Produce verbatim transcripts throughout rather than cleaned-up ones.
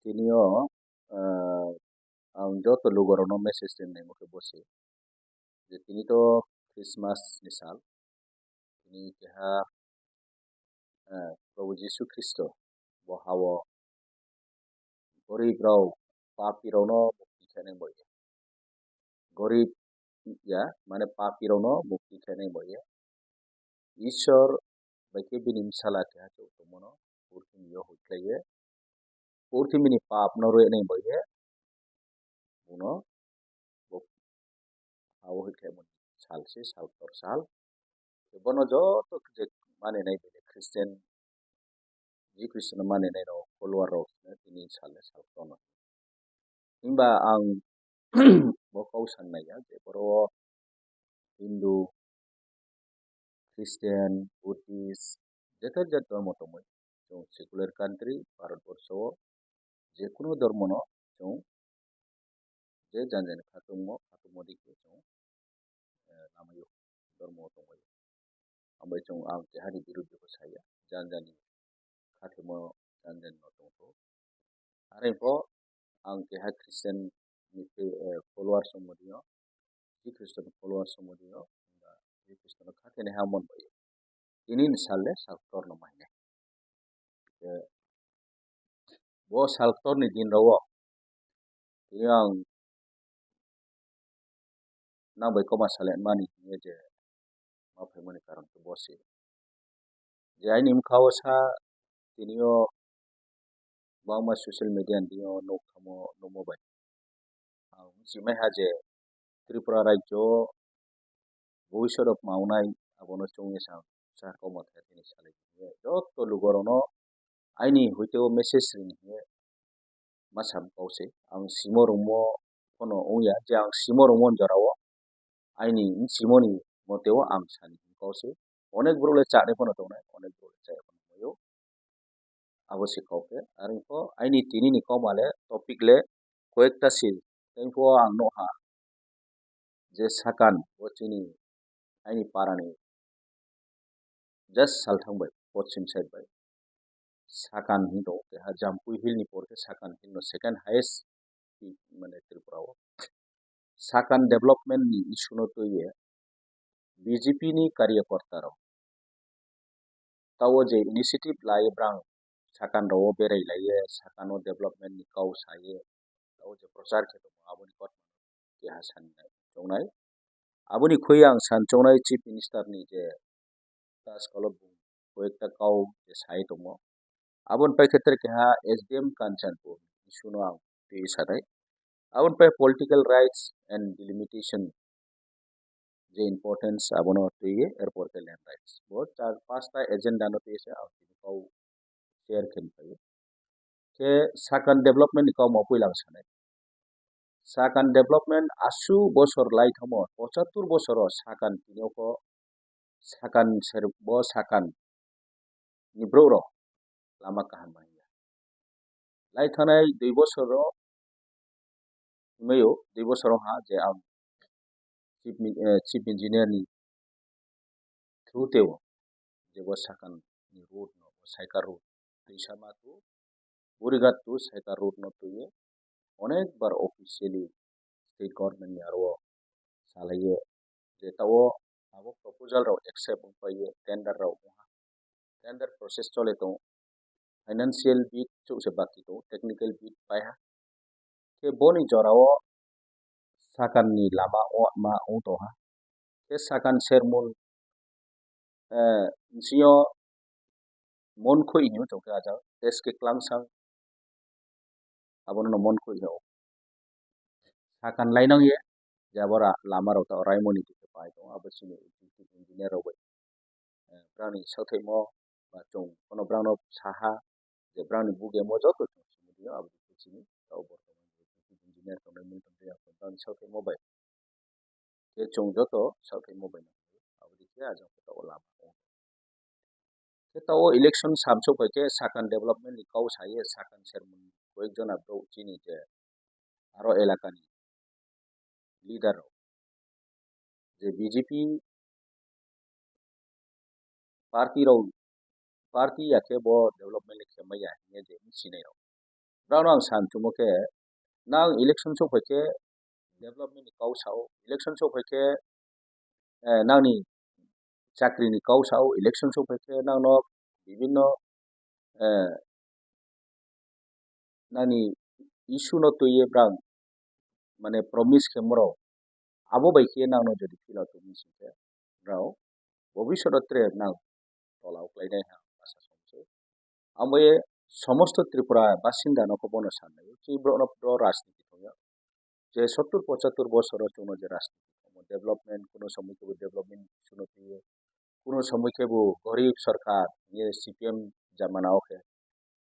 Tini o, ah, ang joto lugurokno message rinai mokhe bosi. Je tini to Christmas ni sal. Tini keha, ah, Prabhu Jisu Khristo bo hao gorib rok, papi rokno mukti khainai bo ye. Gorib ya, mane papi rokno mukti khainai bo ye. Ishwar bai khe bini bwsala keha se tongmano purthimio huikhlaiye. Purthimini papno rwinai bo ye. Bono bo hao huikhlaimani sal se, sal kotor sal. Bono joto je maninai bini Christian, Jisu Khristono maninai rok, follower rok tini sal le sal kotorno. Himba ang bo kok sanai ya je boro o Hindu, Christian, Buddhist, jeta jat dhormo tongmani. Chwng secular country, Bharat borsho o je kunu dhormo no chwng je jan jani khatungmo, khatungmo dikhe chwng, eh, lamaio, dhormo tongmani. Ambai chwng ang kehani biruddhe bo saya, jan jani khathimo jan jani no tongtho. Are pho ang keha Christian ni, eh, followers wngmo dino, Jisu Khristo ni followers wngmo dino, Jisu Khristo no kha khe hamon bai. Tini ni sal le sal kotor no maine. Eh, bo sal kotor ni din rok o tini ang nang bai koma sale mani hingye je ma phaimani karon khe bo se. Je aini bwkha o sa tini o bangma social media ni tini o nuk thamo nukmo bai. Ang wngchimai ha je Tripura rajyo o bobiswt o maunai abono chwngwi sa, sa koma thai tini salai. Joto lugo rokno aini hoite o message ring hingye ma sam kok se. Ang simo rwngmo phano wngya je ang simo rwngmoni jora o aini simoni mote o ang sani kok se. Onek borok le chani phano tongnai, onek borok le chaya phano tongnai o. Abo se kok khe. Are pho aini tini ni kok ma le topic le koyekta se. Tei pho ang nukha je Sakan bo chini aini para ni just salthang bai, poschim side bai. Sakan hino keha Jampui Hill ni por khe Sakan Hill no second highest peak mane Tripura o. Sakan development ni issue no twiwi B J P ni karyakorta rok tao je initiative lai brang Sakan rok o berai lai ye, Sakan o development ni kau sa ye, tao je prochar khe tongo, aboni kok keha sani chongnai. Aboni khoi ang san chongnai Chief Minister ni je ta skalo bung koyekta kau je sai tongo. Aboni paikhe tere keha S D M Kanchanpur issue no ang twi sanai. Aboni pai political rights and delimitation je importance abono twiwi, erpor khe land rights. Bo char pasta agenda no twi se ang tini kau share khe phaio. Khe Sakan development ni kau mo puila ang sanai. Sakan development asu bosor lai thamo, pochattur bosor o Sakan tini o kho Sakan ser bo Sakan ni borok rok lama kaham manya. Lai thanai dui bosor o himwi o, dui bosor o ha je ang chief mi-, eh, chief engineer ni through tei o je bo Sakan ni road no, bo Saikar road, Tuisama to Burigat to Saikar road no twiwi onek bar officially state government ni aro o salai ye je tao abo proposal rok accept wng pai ye tender rok wng ha. Tender process chole tongo. Financial bid chuk se baki tongo, technical bid pai ha. Khe boni jora o Sakan ni lama o ma wng tong ha. Khe Sakan sermon, eh, bisingo Monkhoi hinwi tong khe ajak, S K Klangsang abono no Monkhoi hino. Sakan lainang ye, jabora lama rok ta raimoni twi khe pai tongo, abo chini executive engineer rok bai. Eh, brani sauthaimo ba chwng bono brano saha je brani bugemo joto chwng simi dio, abo chini tao bortomani executive engineer tongnai mung tongwi ang brani sauthaimo bai. Khe chwng joto sauthaimo bai nang abo dikhe ajak khe tao lama tongo. Khe tao election samsok bai khe Sakan development ni kau sa ye Sakan sermon koyek jona borok chini je aro elaka ni leader rok je B J P party rok, party ya khe bo development le khe maya hinye je sinai rok. Brao no ang san chumo khe, nang election sok phai khe development ni kau sao, election sok phai khe, eh, nangni chakri ni kau sao, election sok phai khe nang no bibinno, eh, nangni issue no twiwi brang mane promise khe moro, abo bai khe nang no jodi phila tongwi sing khe, brao bobishoto tre nang tola uklai nai ha asa song se. Amo ye somosto Tripura basinda no khe bono san nai. Chi borok no bro rajniti thong ya. Je sottur pochattur bosor o chwngno je rajniti thong, development, kuno somoi khe bo development issue no twiwi, kuno somoi khe bo gorib sarkar, ye C P M jamana o khe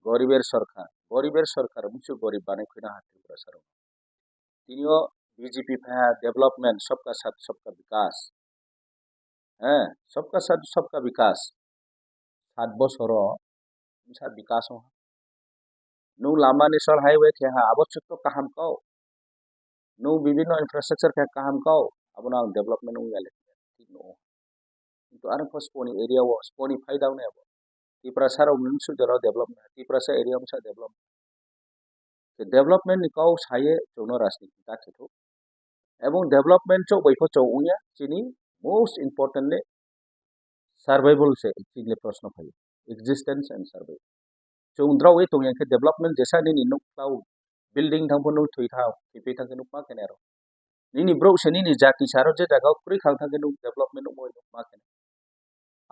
goriber sarkar, goriber sarkar musu gorib banai khwna ha Tripura sarok. Tini o B J P pha development, sabka sath sabka vikas. Eh, sabka sath sabka vikas. Sat bosoro bwsa vikas o. Nung lama national highway khe ha, abo chwk kaham kau. Nung bibinno infrastructure khe kaham kau, abono ang development wng ya le thik no. Kintu ano pho sponi area o, sponi phai dao ne abo. Tiprasa rok ni bwswk jora development, Tiprasa area bwsa development. Development ni kau saye chwngno rajniti ta khe thok. Ebong development chok bai pho chong wngya, chini most importantly survival se chini proshno phaio, existence and survival. Chwng drawi tongya khe development jesa nini nuk klau, building thang pho nuk thwi thang, thwi thang khe nuk ma khe nero. Nini brouh se nini jati saro je jaga o kwrwi khang thang khe nuk development nuk ma khe.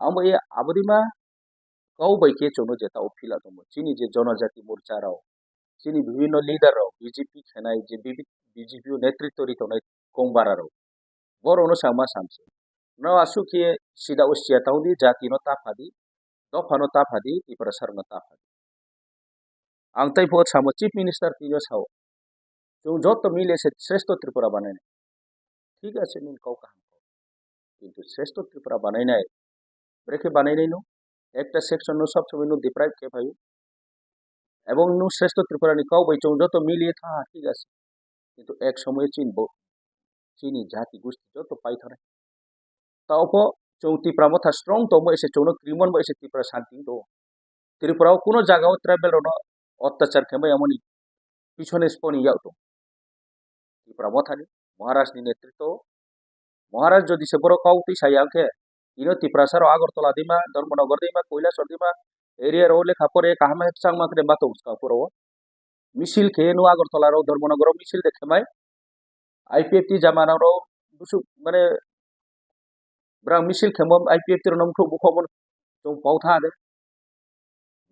Amo ye abodima kau bai khe chwngno jeta o phila tongo. Chini je Jonojati Morcha rok, chini bibhinno leader rok, B J P khenai je B J P o netritwo ri tongnai kongbara rok, borokno sama samse. No aswk khe sida o siya tangdi, jati no ta phadi, dopha no ta phadi, Tiprasa rok no ta phadi. Ang tei phot samo Chief Minister tino sao. Chwng joto mile se Shrestho Tripura banainai. Thik ase nini kok kaham kok. Kintu Shrestho Tripura banainai. Brekhe banainai no. Ekta section no sob somoi no deprive khe phaio. Ebong no Shrestho Tripura ni kok bai chwng joto mile tha thik ase. Kintu ek somoi chin bo chini jati gusti joto pai thare. Tao pho chwng Tipra Motha strong tongmo ese chwngno krimon bo ese Tipra santi to. Tripura o kuno jaga o tribal rokno ottachar kemai amoni pisone sponi yak to. Tipra Motha ni Maharaj ni netritwo. Maharaj jodi se borok kau twi saya khe, ino Tiprasa rok Agartala dima, Dharmanagar dima, Kailasahar dima, area rok lekha pore kaham khe changma khe batok ska puro. Misil khe no Agartala rok Dharmanagar o misil de khemai. I P F T jamana rok busuk mane brang misil khemo I P F T rok nang thuk bukhok mon chong pau tha de.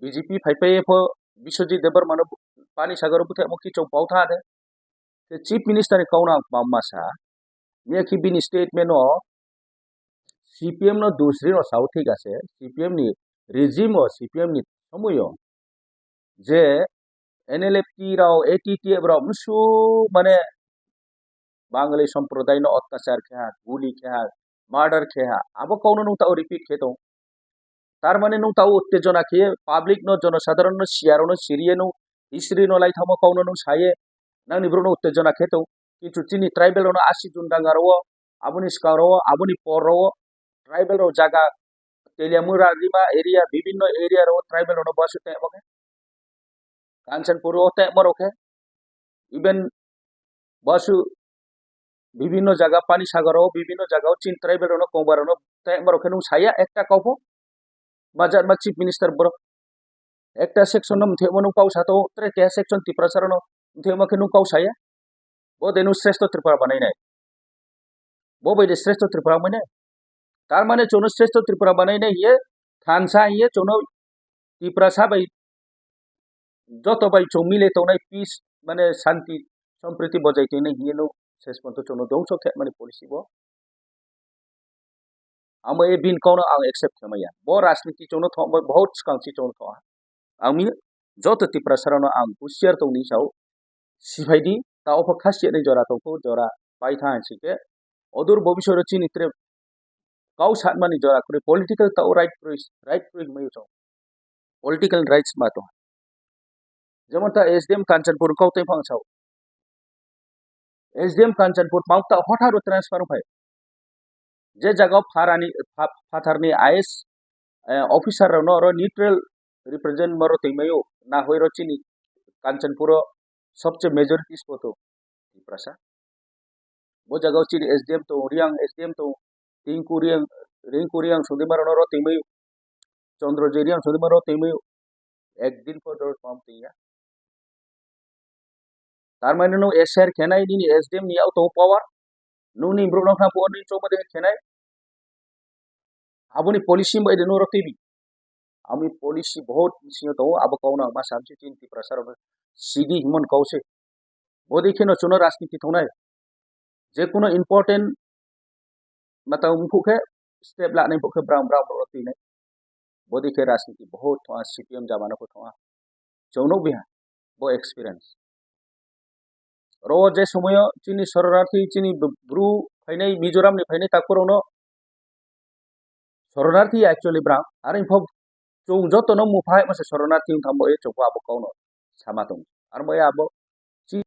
B J P phai phai pho Biswajit Debbarma no Panisagar o buthe mo ki chong pau tha de. Te Chief Minister ni kauna ang pamma sa. Miya ki bini statement o C P M no dusri no sao thik ase. C P M ni regime o C P M ni somoi o je N L F T rok, A T T F rok, musu mane Bangali somprodaino ottachar khe ha, guli khe ha, murder khe ha, abo kokno nwng tao repeat khe tong. Tar mane nwng tao uttejona khe public no, jonosadharon no, siyaro no, siriye no, history no lai thamo kokno nwng saye, nangni bwrwkno uttejona khe tong. Kintu chini tribal rokno asi jun danga rwo, aboni swkang rwo, aboni por rwo, tribal rok jaga Teliamura, Rima area, bibinno area rok tribal rokno basu tei oke. Kanchanpur o tei morok khe, even basu bibinno jaga Panisagar o, bibinno jaga o chin tribal rokno, Kongbar rokno tei morok khe nwng saya ekta kok pho. Majak ma chief minister borok ekta section no mthemo nwng pausa to, tre keha section Tiprasa rokno mthemo khe nwng pausa ya. Bo de nwng Shrestho Tripura banai nai. Bo bai de Shrestho Tripura mai nai. Tar mane chwngno Shrestho Tripura banai nai hiye, thansa hiye chwngno Tiprasa bai joto bai chwng mile tongnai peace mane shanti sompriti bojai tongnai hiye no ses ponto chwngno dongso khe mani policy bo. Amo e bin kokno ang accept khe maya. Bo rajniti chwngno thok bai bahut swkang si chwngno thok ha. Ang mi joto Tiprasa rokno ang husiar tongni sao. Siphai di, ta opho khasi ni jora tongkho, jora paitha hinsi khe. Odur bobisoro chini tre kau satmani jora kwrwi political tao right kwrwi, right kwrwi hwnwi chong. Political rights ma tong. Jemon ta S D M Kanchanpur kau tei phang sao. S D M Kanchanpur pang ta hotharo transfer phai. Je jaga pharani, pha-, phatharni I S, eh, officer rokno oro neutral represent moro twi maio, na hoi ro chini Kanchanpuro sobse majority spoto Tiprasa. Bo jagao chini S D M tongo, Riang S D M tongo, Tinku Riang, Rinku Riang songdi maro no rotwi mayo, Chandra J Riang songdi maro rotwi mayo, ekdin por dor pam tingya. Tar mane nwng S R khenai nini S D M ni yao tongo power, nwng ni borok no khna power ni chokma de khenai, aboni policy bai de nwng rotwi bi. Ami policy bahut bisingo tongo, abo kokno ang ma samsi chini Tiprasa rok sidi himon kok se. Bodi kheno chuno rajniti thongnai. Je kuno important matang wngkhu khe step lanai bokhe bram bram rok twi nai. Bodi khe rajniti bahut thonga, C P M jamana pho thonga. Chwng nuk biha bo experience. Oro je somoyo chini soronarthi, chini bru phainai, Mizoram ni phainai takhurokno soronarthi actually brang. Are phok chwng jotono mupha hai masa soronarthi wng thambo e chwngbo abo kokno sama tong. Aro bo abo chi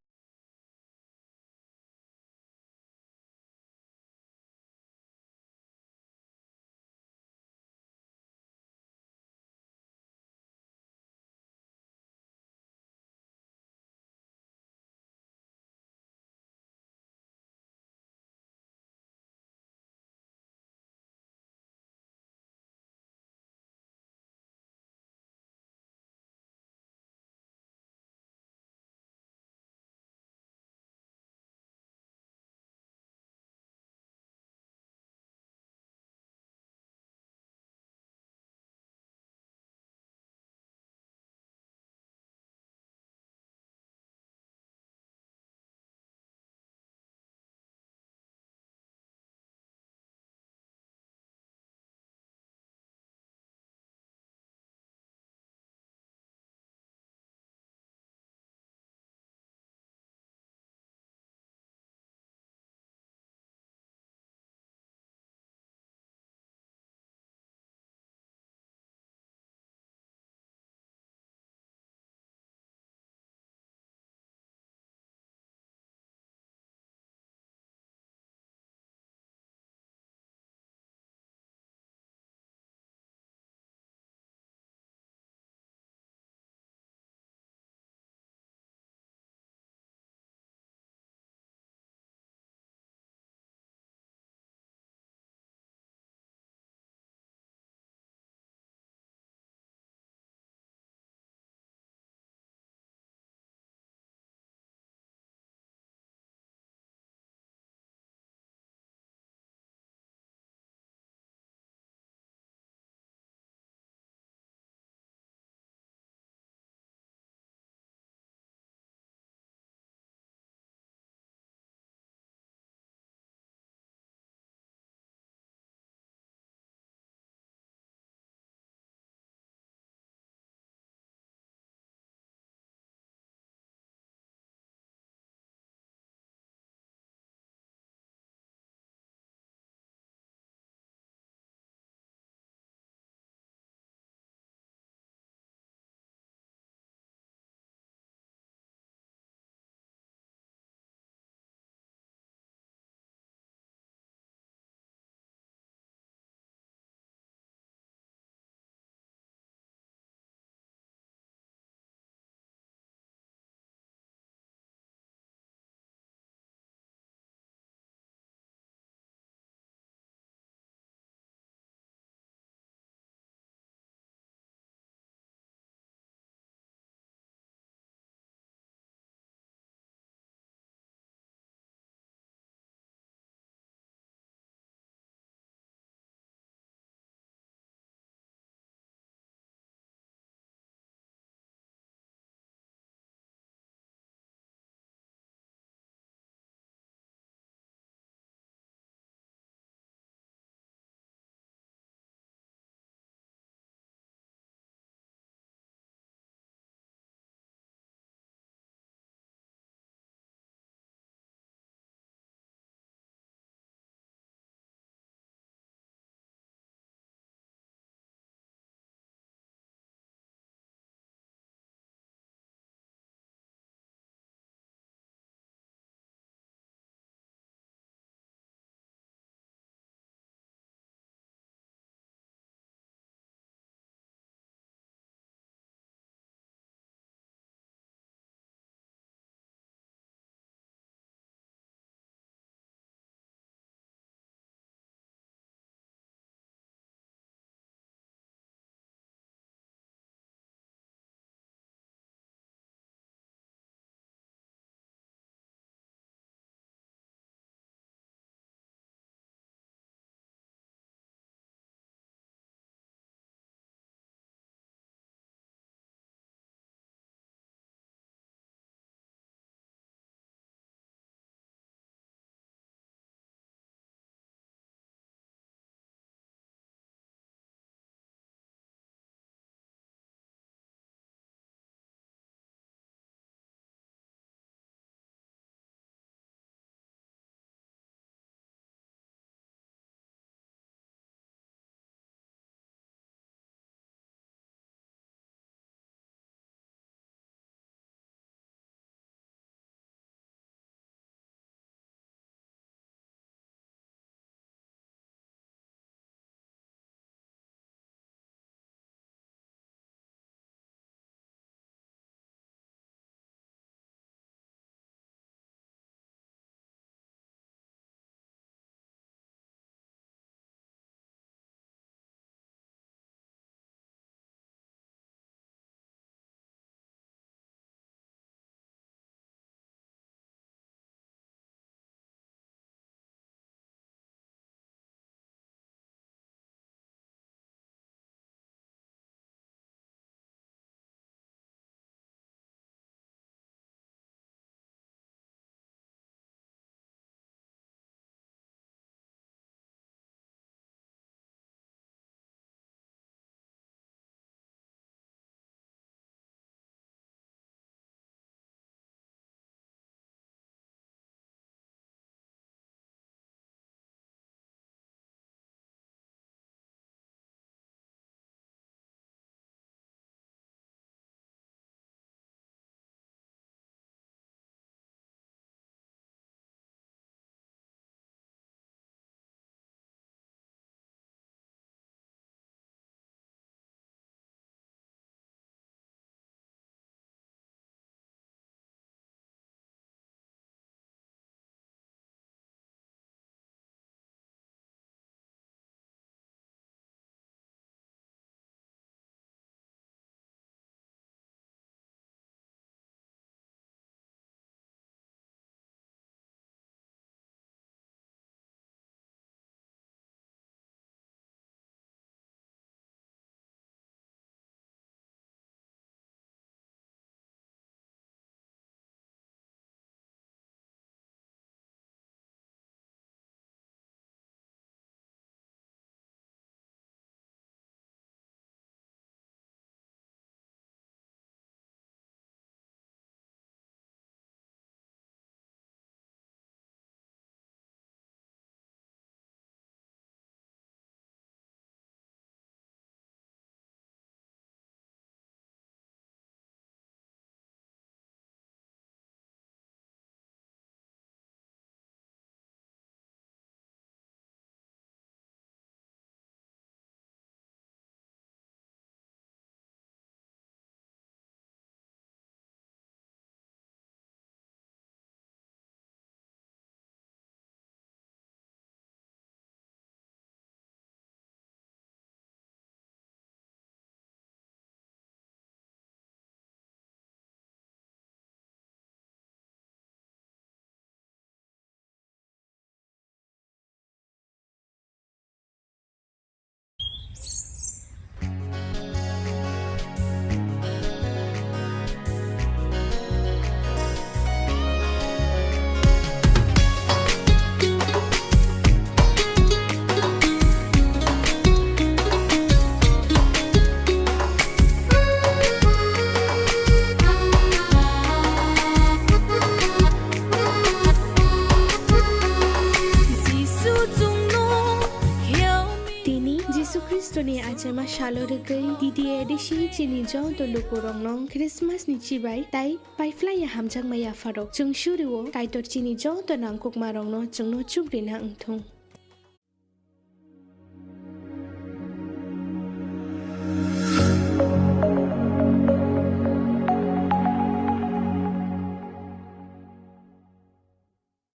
Ama salo rwgwi D D A A D C chini joto lukurokno Christmas ni chibai tai paiphlaiya hamjakma yapharok. Chwng surio Kaitor chini joto nangkukmarokno chwngno chubrina wngthung.